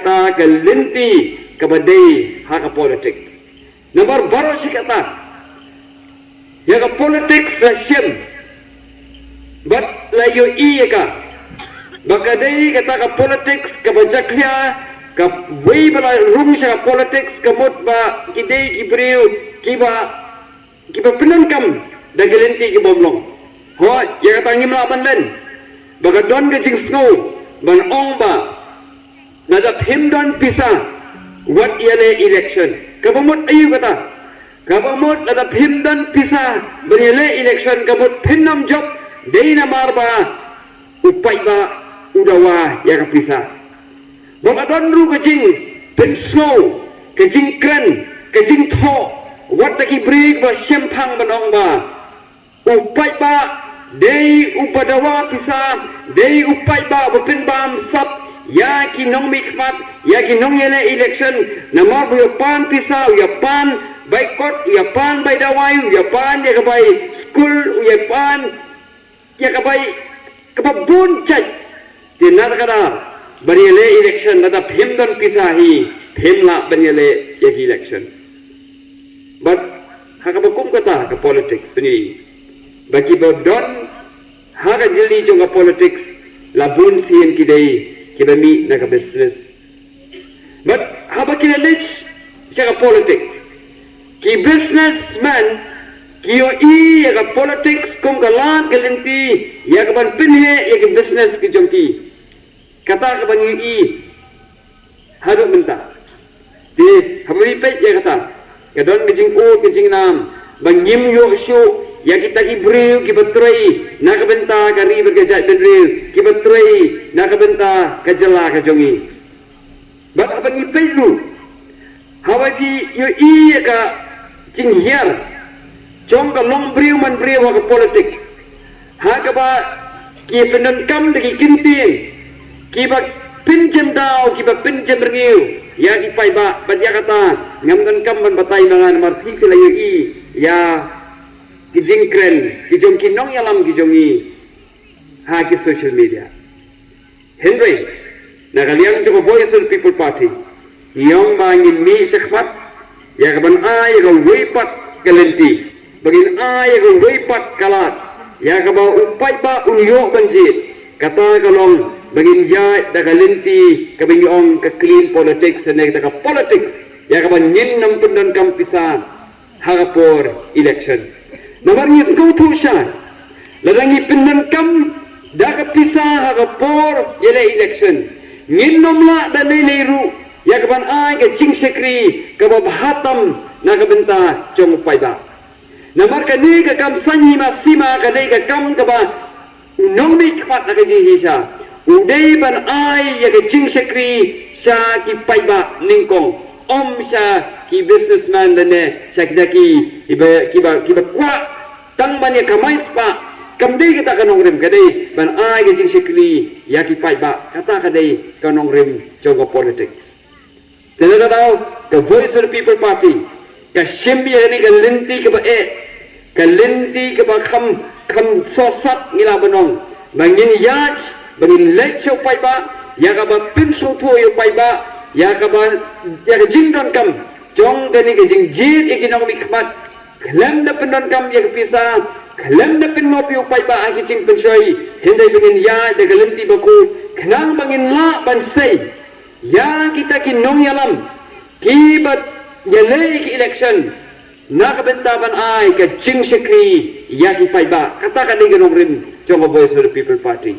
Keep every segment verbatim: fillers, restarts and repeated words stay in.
kata ka lynti kaba dei ha ka politics. Namar baroh shi katta ïa ka politics la shim bad la ïohi ïa ka ba ka dei kata ka politics kaba jakhlia, kawei ba la rung sha ka politics ka mut ba ki dei ki briew kiba kiba pyndonkam da ki lynti ki bym long. Hooid, ïa kata ngim lah ban len ba ka don ka jingsngew ban ong ba lada phim don pisa wat ïaleh election. Kaba mut aïu kata? Kaba mut lada phim don pisa ban ïaleh election ka mut phin ym jop, dei namar ba u paidbah u dawa ïa ka pisa. Ba ka don ruh ka jingpynsngew, ka jingkren, ka jingthoh wat da ki briew ba shemphang ban ong ba u paidbah dei uba dawa pisa, dei u paidbah ba pynbam sap ïa ki nongmihkhmat, ïa ki nongïaleh election, namar ba u ïa pan pisa, u ïa pan bai kot, u ïa pan bai dawai, u ïa pan ïa ka bai skul, u ïa pan ïa ka bai kaba bun jait. Te na kata ban ïaleh election, lada phim don pisa hi phim lah ban ïaleh ïa ki election. Bad ha kaba kum kata ka politics, pynïohi ba kiba don ha ka jylliew jong ka politics la bun sien ki dei kiba mih na ka business. Bad haba ki la leit sha ka politics, ki businessman ki ïohi ïa ka politics kum ka lad ka lynti ïa ka ban pynheh ïa ka business ka jong ki. Kata ka ban ïohi haduh mynta. Te haba phi peit ïa kata, ka don ka jingud ka jingnam ba ngim ïoh shuh ïa kita ki briew kiba trei na ka bynta ka ri bad ka jaitbynriew, kiba trei na ka bynta ka jylla ka jong ngi. Bad haba ngi peit ruh, haba ngi ïohi ïa ka jinghiar jong ka long briew man briew ha ka politics, ha kaba ki pyndonkam da ki ktien kiba pynjem daw, kiba pynjem rngiew ïa ki paidbah. Bad ïa kata ngam donkam ban batai ma nga namar phi ki la ïohi ïa ki jingkren ki jong ki nongïalam ki jong ngi ha ki social media. Hynrei na ka liang jong ka Voice of the People Party, ngi ong ba ngin mih shakhmat ïa ka ban ai ïa kawei pat ka lynti, ba ngin ai ïa kawei pat ka lad ïa kaba u paidbah un ïoh ban jied. Kata ka long ba ngin ïaid da ka lynti kaba ngi ong ka clean politics, ne kata ka politics ïa kaba ngin ym pyndonkam pisa ha ka por election. Namar ngi sngewthuh shai, lada ngi pyndonkam da ka pisa ha ka por ïaleh election, ngin ym lah da lei lei ruh ïa ka ban ai ka jingshakri kaba bha tam na ka bynta jong u paidbah. Namar kane ka kam saiñ hima sima ka dei ka kam kaba u nongmihkhmat na ka jingshisha u dei ban ai ïa ka jingshakri sha ki paidbah nyngkong, ym sha ki businessman lane sha kita ki kiba, kiba, kiba kwah tang ban ïa kamai spah. Kam dei kata ka nongrim, ka dei ban ai ka jingshakri ïa ki paidbah. Kata ka dei ka nongrim jong ka politics. Te lada ka Voice of the People Party ka shim ïa kane ka lynti kaba eh, ka lynti kaba kham, kham sosat ngi lah ban ong, ba ngin ïaid, ba ngin leit sha u paidbah ïa kaba pynsngewthuh ïa u paidbah ïa kaba, ïa ka jingdonkam jong kane ka jingjied ïa ki nongmihkhmat, khlem da pyndonkam ïa ka pisa, khlem da pynngop ïa u paidbah ha ki jingpynshoi, hynrei ba ngin ïaid da ka lynti bakhuid khnang ba ngin lah ban sei ïa kita ki nongïalam kiba ïaleh ïa ki election na ka bynta ban ai ka jingshakri ïa ki paidbah. Kata ka dei ka nongrim jong ka Voice of the People Party.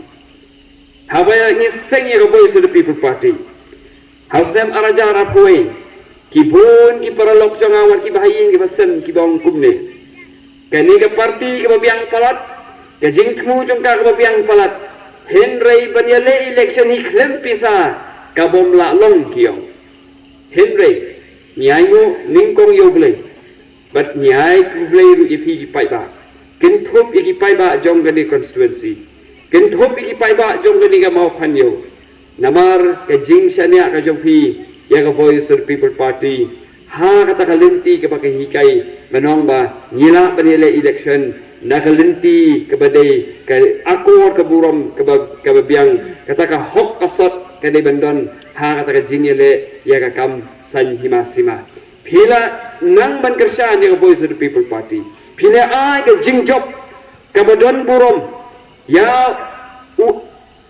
Haba ngi seng ïa ka Voice of the People Party ha u snem ar hajar arphew wei, ki bun ki paralok jong nga wat kiba ha ïing kiba sem kiba ong kumne, kane ka party kaba biang palat, ka jingthmu jong ka kaba biang palat, hynrei ban ïaleh election hi khlem pisa ka bym lah long, ki ong. Hynrei ngi ainguh nyngkong ïa U Blei bad ngi ai khublei ruh ïa phi ki paidbah. Kynthup ïa ki paidbah jong kane constituency, kynthup ïa ki paidbah jong kane ka Mawphanïew. Namar ka jingshaniah ka jong phi ïa ka Voice of the People Party Ha kata ka lynti kaba ka hikai, ba nong ba ngi lah ban ïaleh election na ka lynti kaba dei ka akor ka burom kaba, kaba biang, kata ka hok ka sot ka dei ban don ha kata ka jingïaleh ïa ka kam saiñ hima sima. Phi la nang ban kyrshan ïa ka Voice of the People Party. Phi la ai ka jingjop kaba don burom ïa u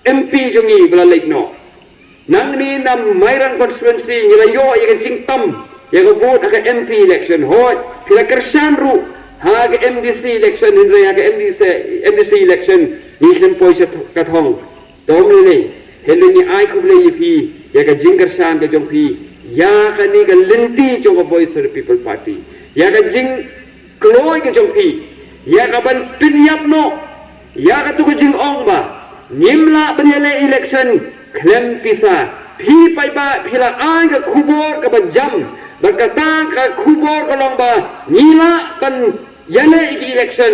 M P jong ngi ba la leit noh. Nangne na Mairang constituency ngi la ïoh ïa ka jingtam ïa ka vote ha ka M P election. Hooid, phi la kyrshan ruh ha ka M D C election, hynrei ha ka M D C, M D C election ngi khlem poi sha ka thong. Te ym lei lei, hynrei ngi ai khublei ïa phi ïa ka jingkyrshan ka jong phi ïa kane ka lynti jong ka Voice of the People Party, ïa ka jingkloi ka jong phi ïa ka ban pynïap noh ïa katu ka jingong ba ngim lah ban ïaleh election khlem pisa. Phi paidbah phi la ai ka khubor kaba jam ba kata ka khubor ka long ba ngi lah ban ïaleh ïa ki election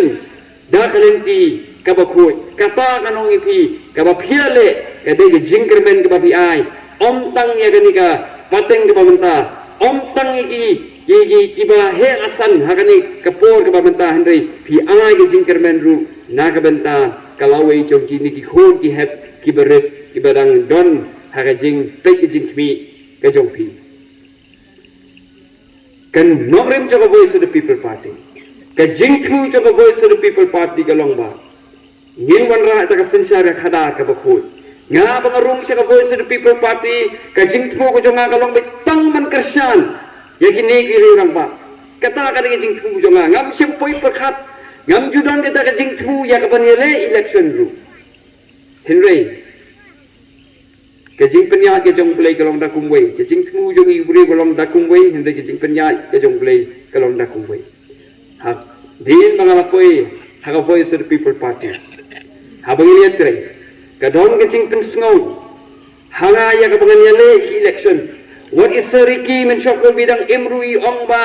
da ka lynti kaba khuid. Kata ka nong ïa phi, kaba phi ïaleh ka dei ka jingkyrmen kaba phi ai, ym tang ïa kane ka pateng kaba mynta, ym tang ïa ki, ïa ki, kiba heh asan ha kane ka por kaba mynta, hynrei phi ai ka jingkyrmen ruh na ka bynta ka lawei jong kine ki khun ki hep kiba rit kiba dang don ha ka jingpeit ka jingkhmih ka jong phi. Ka nongrim jong ka Voice of the People Party, ka jingthmu jong ka Voice of the People Party ka long ba ngin wanrah ïa ka synshar ka khadar kaba khuid. Nga ba nga rung sha ka Voice of the People Party, ka jingthmu ka jong nga ka long ba tang ban kyrshan ïa kine ki riew rangbah. Kata ka dei ka jingthmu jong nga. Ngam shym poi pyrkhat, ngam ju don kata ka jingthmu ïa ka ban ïaleh election ruh. Hynrei ka jingpynïaid ka jong U Blei ka long da kumwei, ka jingthmu jong i briew ka long da kumwei, hynrei ka jingpynïaid ka jong U Blei ka long da kumwei. Hadien ba nga la poi ha ka Voice of the People Party, haba ngi ïatrei, ka don ka jingpynsngew ha nga ïa kaba ngan ïaleh ki election. Wat i Sir Ricky, mynshuwa kumba i dang im ruh i ong ba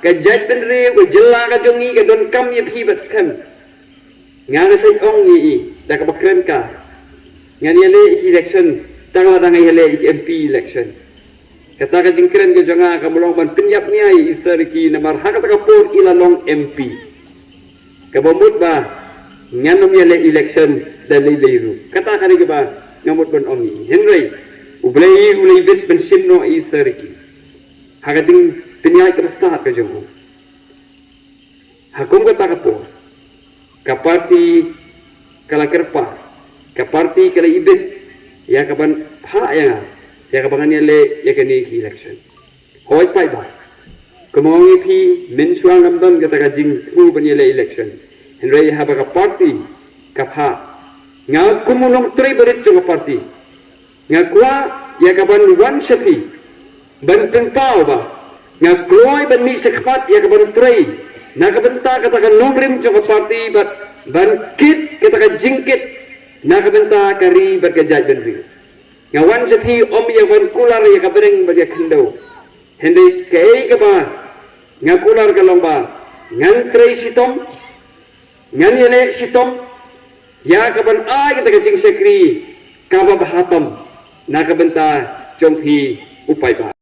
ka jaitbynriew, ka jylla ka jong ngi ka donkam ïa phi bad skhem. Nga nga sa ong ïa i da kaba kren ka, ngan ïaleh ïa ki election tang lada nga ïaleh ïa ki M P election. Kata ka jingkren ka jong nga kam long ban pynïap nia ïa i Sir Ricky namar ha kata ka por i la long M P. Kaba mut ba ngan ym ïaleh election da lei lei ruh. Kata ka dei kaba nga mut ban ong ïa i. Hynrei U Blei u la ibit ban shim noh ïa i Sir Ricky ha ka jingpynïaid kaba stad ka jong u. Ha kum kata ka por, ka party ka la kyrpad, ka party ka la ibit ïa ka ban phah ïa nga ïa kaba ngan ïaleh ïa kane ka election. Hooid paidbah, kumba nga ong ïa phi, mynshuwa ngam don kata ka jingthmu ban ïaleh election. Hynrei haba ka party ka phah, nga kum u nongtrei barit jong ka party, nga kwah ïa ka ban wan sha phi ban pynpaw ba nga kloi ban mih shakhmat ïa ka ban trei na ka bynta kata ka nongrim jong ka party bad ban kit kata ka jingkit na ka bynta ka ri bad ka jaitbynriew. Nga wan sha phi ym ïa ban kular ïa ka bneng bad ïa ka khyndew, hynrei kaei kaba nga kular ka long ba ngan trei shitom, ngan ïaleh shitom ïa ka ban ai kata ka jingshakri kaba bha tam na ka bynta jong phi u paidbah.